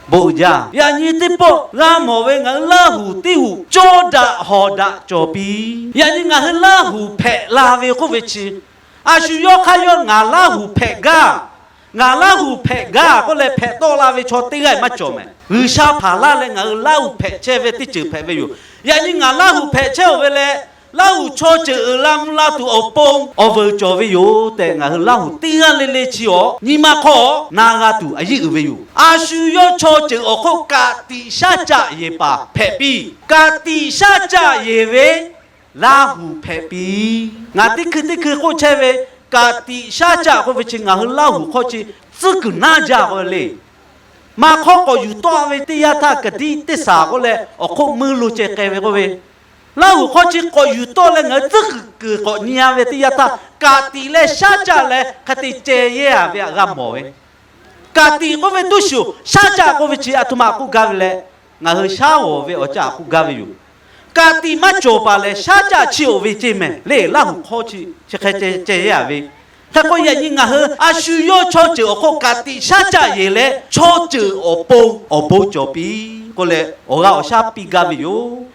bon uiˍ jaˇ. Yaꞈ nyi teˇ pawˆ g'a mawˬ ve ngaˬ hui Laˇ huˍ teˇ huˍ cawˇ daꞈ hawˍ daꞈ cawˬ piˇ. Yaꞈ nyi ngaˬ hui Laˇ huˍ hpehꞈ la ve k'oˆ ve chi, a shu yawˇ hk'aˇ yawˇ ngaˬ Laˇ huˍ hpehꞈ gaˇ, ngaˬ Laˇ huˍ hpehꞈ gaˇ k'oˆ leh hpehꞈ tawˆ la ve chaw teˇ g'aˇ maˇ cawˬ mehˍ. G'uiˬsha hpaˍ laˇ leh ngaˬ hui Laˇ huˍ hpehꞈ chehˇ ve teˇ ceuˬ hpehꞈ ve yoˬ. Yaꞈ nyi ngaˬ Laˇ huˍ hpehꞈ chehˇ-oˬ ve leh, Laˇ huˍ chaw ceuˬ uiˍ la mvuh la tuˬ awˬ pon awˬ veuˬ cawˬ ve yoˬ tehꞈ, ngaˬ hui Laˇ huˍ teˇ g'aˇ le le chi awˬ nyi ma hk'aw na g'a tuˬ a yiˇ uiˍ ve yoˬ. A shu yawˇ chaw ceuˬ awˬ hk'oˆ ka tiꞈ shaˉ caˆ yeˬ paˍ hpehꞈ piˇ. Ka tiꞈ shaˉ caˆ yeˬ ve Laˇ huˍ hpehꞈ piˇ. Ngaˬ teˇ hkui teˇ hkui k'oˆ chehˇ ve, ka tiꞈ shaˉ caˆ k'oˆ ve chi ngaˬ hui Laˇ huˍ hk'aw chi tcuhˉ kuiˬ naˇ jaˇ k'oˆ ve le. Maˇ hk'awˇ k'awꞈ yuˬ tawˆ ve teˇ yanˇ htaˇ, kaˍdiˆ teˇ saˍ k'oˆ leh awˬ hk'oˆ meuˇ lo ceh k'ai ve k'oˆ ve, Laˇ huˍ hk'aw chi k'awꞈ yuˬ tawˆ leh ngaˬ hui tcuhˉ kuiˬ k'awꞈ nyi-a ve teˇ yanˇ htaˇ, ka tiꞈ leh shaˉ caˆ leh hk'e te ceh yehˇ-a ve htaꞈ g'a mawˬ ve. Ka tiꞈ k'oˆ ve tuˉ shuˍ, shaˉ caˆ k'oˆ ve chi a htoꞈ ma k'oˆ gaˇ ve leh, ngaˬ hui shaˉ g'awˬ ve awˬ caˆ k'oˆ gaˇ ve yoˬ. Ka tiꞈ maˇ cawˬ paˍ lehˬ, shaˉ caˆ chi-oˬ ve ceˇ mehˍ le. Laˇ huˍ hk'aw chi chi hk'e ceh yehˇ-a ve, hk'e k'o yaꞈ nyi ngaˬ hui a shu yawˇ chaw ceuˬ awˬ hk'oˆ ka tiꞈ shaˉ caˆ yeˬ leh, chaw ceuˬ awˬ pon awˬ bon cawˬ piˇ k'oˆ leh, awˬ g'a awˬ shaˉ piˇ gaˇ ve yoˬ.